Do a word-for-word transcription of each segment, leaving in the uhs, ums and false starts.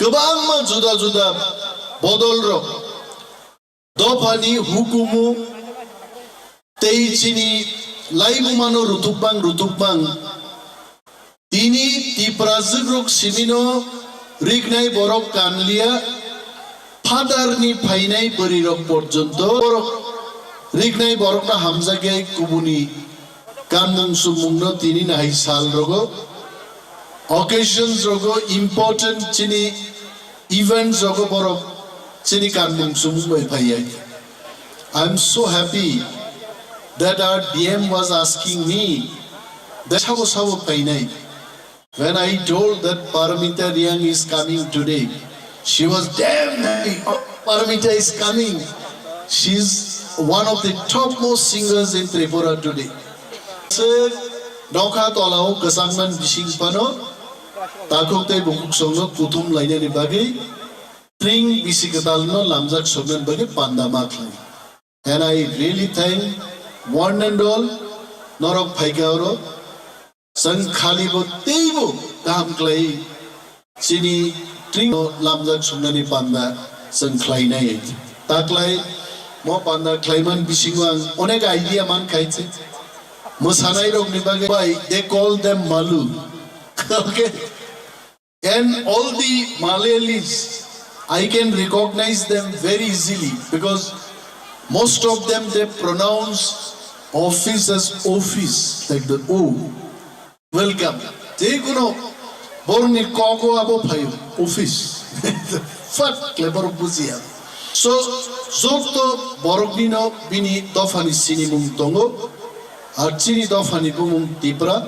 kwbangma juda juda bodolrok, dophani hukumu tei chini laibumano rutukbang rutukbang. Tini Tiprajwkrok simino riknai borok kanliya, phatarni phainai bwrwirok porjonto borok riknai borokno hamjakya kubuni kanmung sumungno tini nahai sal rogo, occasions rogo, important chini events rogo borok chini kanmung sumung bai phaiya. I'm so happy that our D M was asking me that sabo sabo phainai. When I told that Paramita Reang is coming today, she was damn happy. "Oh, Paramita is coming. She's one of the topmost singers in Tripura today." Se nokha tolao kwchangman bising phano takhuk tei bukhuk songno kuthum lainani bagwi tring bisi kwtalno lamjak soknani bagwi panda ma khlai. And I really thank one and all norok phaika oro. Chwng khalibo teibo kaham khlai chini tringno lamjak sumnani panda chwng khlainai. Taklai mo panda khlaiman bisingo ang onek idea man khai se. Mwsanairokni bagwi bai, they call them Malu. Okay? And all the Malayalis, I can recognize them very easily because most of them, they pronounce office as office, like the O. Welcome. Jekuno borokni kok o abo phaio, office. Fat kle borok bujiya. So, joto boroknino bini dophani sinimung tongo. Ar chini dophani bumung Tipra,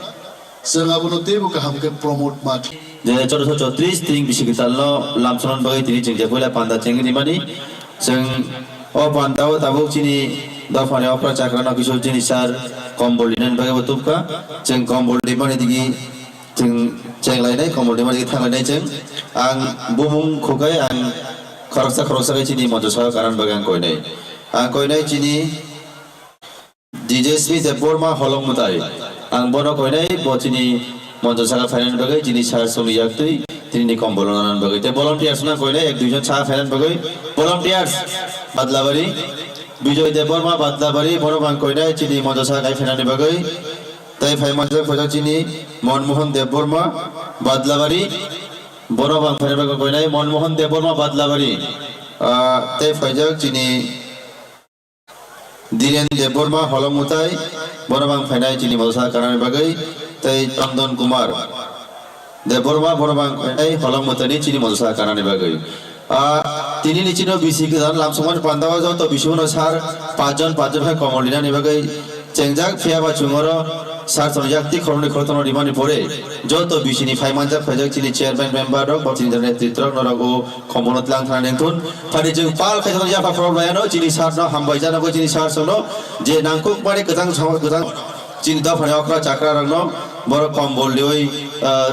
chwng abono teibo kaham khe promote ma khe. Je chorso chotris tring bisi kwtalno lamsonan bagwi tini chwng je puila panda chengwi rimani. Chwng o panda o tabuk chini dophani okra chakra no kisu chini sir kombol rinani bagwi bo tubkha. Chwng kombol rimani digi chwng chenglainai, kombol rimani digi thanglainai chwng. Ang bumung khukai ang khoroksa khoroksa khe chini moncho saka kanan bagwi ang koinai. Ang koinai chini D J S P Debbarma holong mwtai. Ang bono koinai bo chini moncho saka phainani bagwi chini sir songni yaktwi tini ni kombol nanani bagwi. Tei volunteers no koinai ek duijon saka phainani bagwi. Volunteers Badlabari, Bijoy Debbarma Badlabari, bono ang koinai chini moncho saka kai phainani bagwi. Tei phaimani bagwi chini Monmohan Debbarma Badlabari, bono ang phainani bagwi koinai Monmohan Debbarma Badlabari. Ah, tei phaijak chini Dhiren Debbarma holong mwtai, bono ang phainai chini moncho saka kanani bagwi, tei Chandan Kumar Debbarma, bono ang phainai holong mwtaini chini moncho saka kanani bagwi. Ah, tini ni chini bisi kwtal lamsokmani panda o joto bisi uno sir pachjon pachjon hai kombol rinani bagwi chengjak, phiya ba chwng oro sir songni yaktwi khoroknwi khoroktham no rimani pore joto bisi ni phai manjak phaijak chini chairman member rok, bo chini netrito rok norok o Kombol no tlang thani nengthun. Phani chwng pal khe thang yapha khorok bai ano chini sir no hambai jana ko chini sir song no je nangkuk mani kwthang sama kwthang chini dophani okra chakra rok no borok kombol riwi, ah,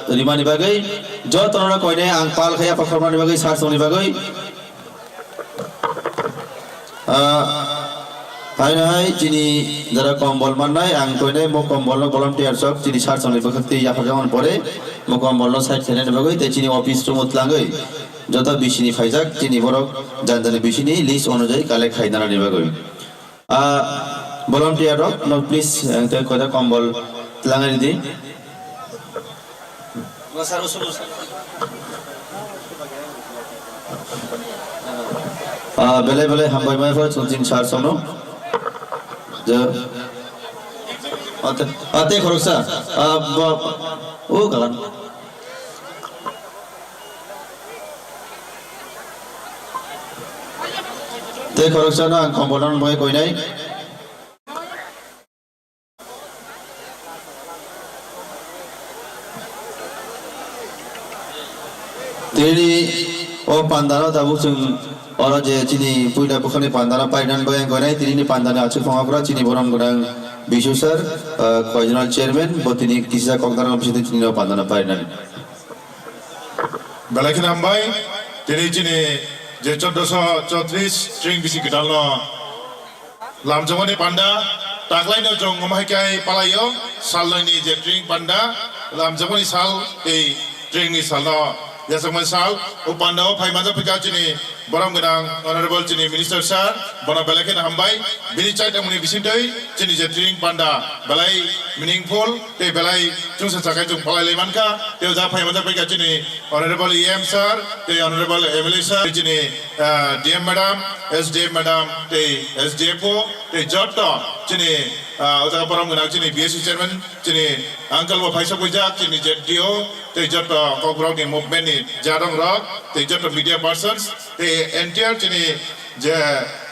rimani bagwi joto no koine ang pal khe yapha khorok mani bagwi sir song ni bagwi. Ah, hai no hai chini jara kombol mannai ang koine mo kombol no volunteer sok chini sir song ni bwkhak twi yapha jana pore mo kombol no side khe nani bagwi tei chini office room o tlangwi. Joto bisini phaijak chini borok jani jani bisini list onujai collect khai nanani bagwi. Ah, volunteer rok, no, please, ang tei koita kombol tlangai ridi. Ah, belai belai hambai mai phai chwng chini sir song no. Je, ate, ate khoroksa, ah, ba, o kalan. Tei khoroksano ang kombolno bai koinai. Tini o pandano tabuk chwng oro je chini puila bukhani pandano painani bai ang koinai, tini pandani achuk phangakra chini borom gwnang Bisu sir, ah, regional chairman, bo tini kisa kokdana bisingtwi chini o pandano painani. Belai kheno hambai, tini chini je choddoso chotris string bisi kwtalno lamjakmani panda, taklaino chwng omo hai khe palaio, salnoini je string panda, lamjakmani sal tei stringni salno Yasakmani sal, o panda o phai manjak phika chini borom gwnang Honorable chini Minister sir, bono belai kheno hambai. Bini chaita mungni bisingtwi chini je training panda belai meaningful tei belai chwngsa sakai chwng phalai lai mankha. Tei o ja phai manjak phika chini Honorable E M sir, tei Honorable M L A sir, chini, ah, D M madam, S D M madam, tei S D F O, tei jotto chini, ah, o jaga borom gwnang chini B S C chairman, chini uncle bo phaisok wijak, chini Z D O, tei jotto kokborok ni movement ni jadong rok, tei jotto media persons, tei entire chini je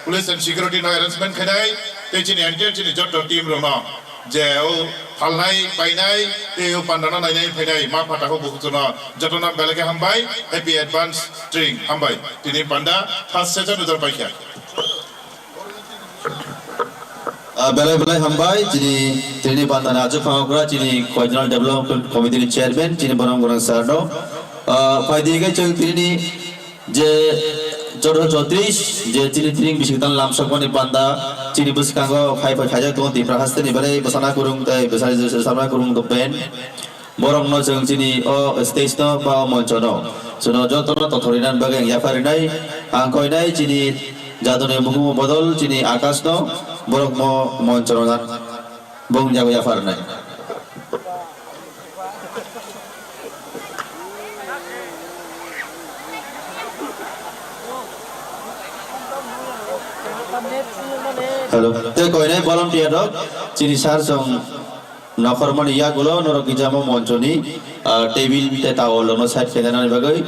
police and security no arrangement khainai, tei chini entire chini jotto team rok no je o phalnai painai, tei o panda no nainai phainai ma phatha kok bukuchuno jotto no belai khe hambai, happy advance string hambai. Tini panda first session no jor paikha. Ah, belai belai hambai, chini, chini pantani achuk phangogra, chini Khwai Zonal Development Committee ni chairman, chini borom gwnang sir no. Ah, phai di khe chwng tini je joto chotris, je chini tring bising tan lamsokmani panda, chini bwskango phai phai khaijak tongo Tipra hasteni belai bwsana kwrwng tei bwsai samna kwrwng tong pen. Borokno chwng chini o stage no ba o moncho no chwngno jotono tothor rinani bagwi ang yapha rinai. Ang koinai chini jaduni mukumu bodol chini Akash no borok mo moncho no bung jago yapha rinai. Hello. Tei koinai volunteer rok chini sir chwng Nokhormani yagulo norok gijamo monchoni, ah, table tei towel rokno side khe nani bagwi.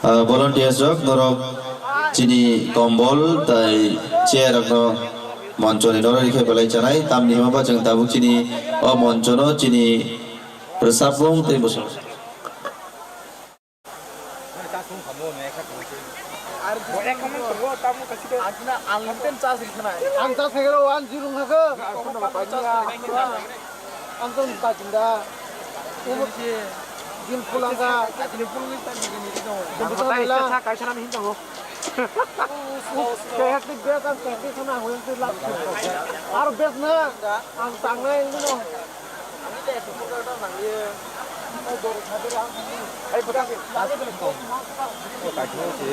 Ah, volunteers rok norok chini kombol tai chair rokno Monchoni norok rikhe belai chanai, tamni hwnba chwng tabuk chini o monchono chini rwchapmung tei bwswk. Ang ta segero one zero haka. Ang ta ta jinda. Din pulangka. Din pulangka. Kaisa nang hinta ho. Kehek ni bes ang kehek ni sana ang hoyang se lap. Aro bes na ang tangnai ang dino. Ai bwtang. O kaisa se.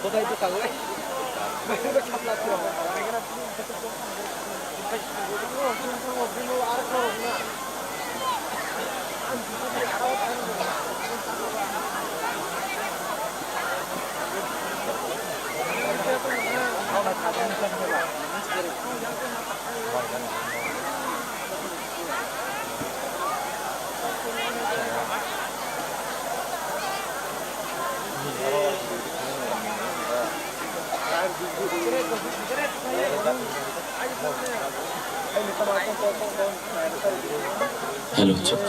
Bwtai bwtang le. Hello, check.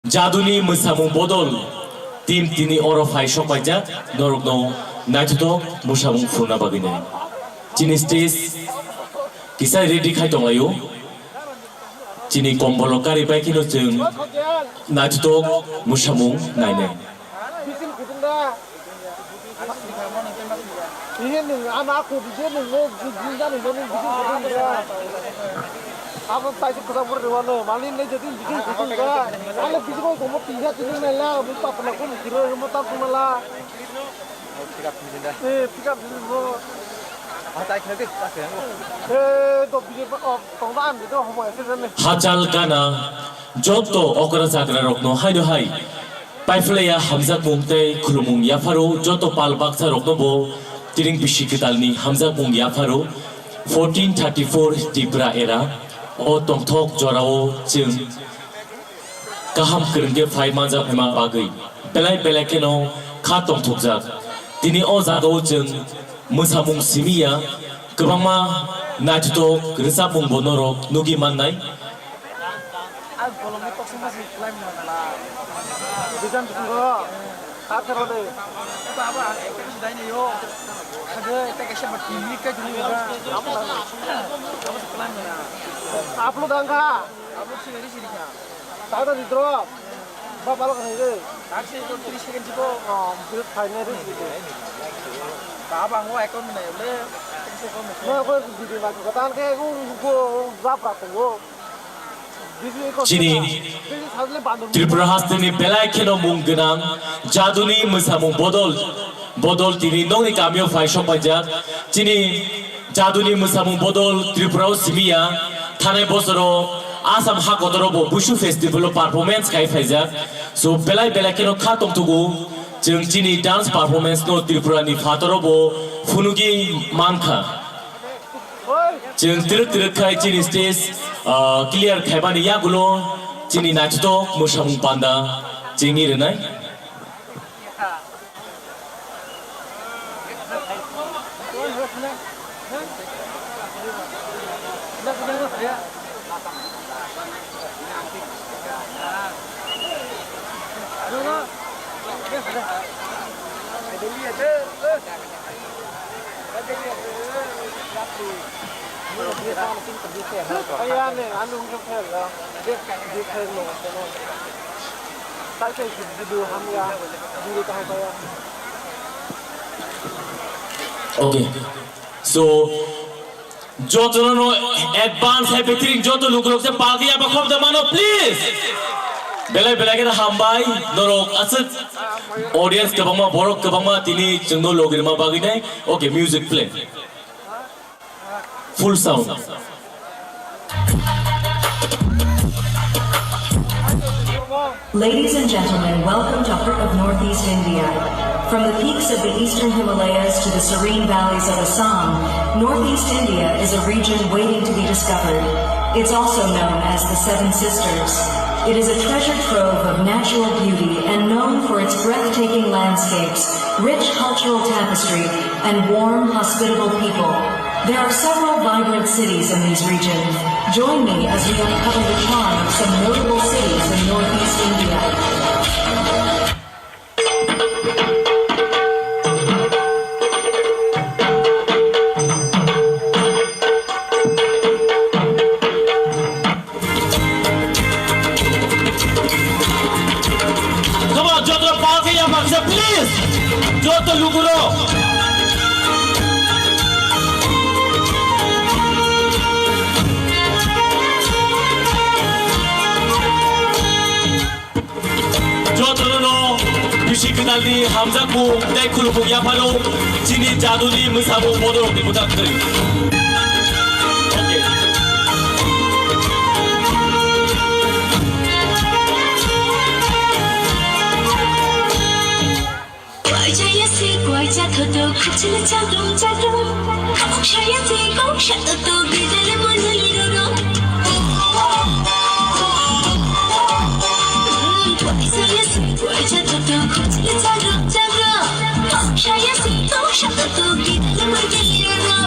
Jaduni mwsamung bodol team tini oro phai sok paijak, norokno naithothok mwsamung phurna bagwino. Chini stage kisa ready khai tonglaio. Chini kombolo kari pai kheno chwng naithothok mwsamung nainai. Ihe nwng ano ako video nwng o jin jani no nwng video video nwng ya. Abo taisi kwchak bwrwi rwano mali nai jadi video video nwng ya. Ano video ko mo pinja tini nai la mo papla ko mo kiro mo ta ko mala. Eh, pick up video mo. Ah, tai khna de, ta khna. Eh, do video o tong ba an video homo ese ne. Hachal gana jotto okra chakrarokno haino hai paiphlaiya hamjakmung tei khulumung yapharo jotto pal baksa rokno bo Tiring bisi kwtalni hamjakmung yapharo fourteen thirty-four Tripura era o tongthok jorao chwng kaham kwrwng khe phai manjak phaima bagwi belai belai kheno kha tongthokjak. Tini o jagao chwng mwsamung simi ya, kwbangma naithothok rwchapmung bo norok nugwi mannai. Upload ang kha. Upload sini, sini kha. Tata di drop. Ba balok ni re. Taksi ko three second ko. Oh, bit final re sini. Ba bang wa account na le. Ma ko video ma ko tan ke ko ko ba pra ko. Chini Tripura hasteni belai kheno mung gwnang jaduni mwsamung bodol, bodol tini nokni kamio phai sok paijak. Chini jaduni mwsamung bodol Tripura o simi ya. Thanai bosoro Assam hakotoro bo Busu Festival o performance khai phaijak. So belai belai kheno kha tongthogo. Chwng chini dance performance no Tripura ni phataro bo phunugi mankha. Chwng twrwk twrwk khai chini stage, ah, clear khaimani yagulo chini naithothok mwsamung panda chengwi rwnai. Okay. So, jotono no advance happy tiring joto lukurok se palki apa khom da mano, please. Belai belai khe hambai norok aswk audience kwbangma borok kwbangma tini chwngno logirma bagwi nai. Okay, music play. Full sound. Ladies and gentlemen, welcome to heart of Northeast India. From the peaks of the eastern Himalayas to the serene valleys of Assam, Northeast India is a region waiting to be discovered. It's also known as the Seven Sisters. It is a treasure trove of natural beauty and known for its breathtaking landscapes, rich cultural tapestry, and warm, hospitable people. There are several vibrant cities in these regions. Join me as we uncover the charm of some notable cities in Northeast India. Come on, joto palki ya baksa, please. Joto luguro. Jotono no bisi kwtalni hamjakmung tei khulumung yapharo chini jaduni mwsamung bodolrokni bwkhak kwrwi. Okay. Kwai chaya se, kwai cha thoto, khukchini chakrum chakrum. Kok saya se, kok sa toto, bidale mo nui roro. Kwai chaya se, kwai cha thoto, khukchini chakrum chakrum. Kok saya se, kok sa toto, bidale mo nui roro.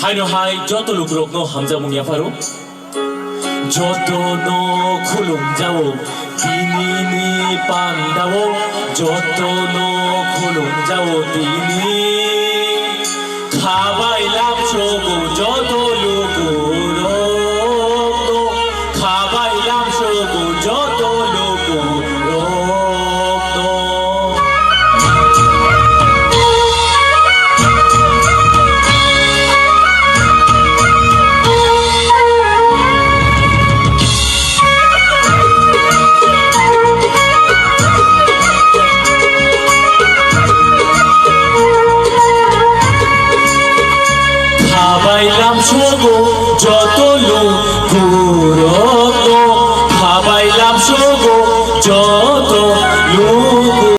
Haino hai joto lukurokno hamjakmung yapharo. Jotono khulumjao tinini pandao, jotono khulumjao tini khaba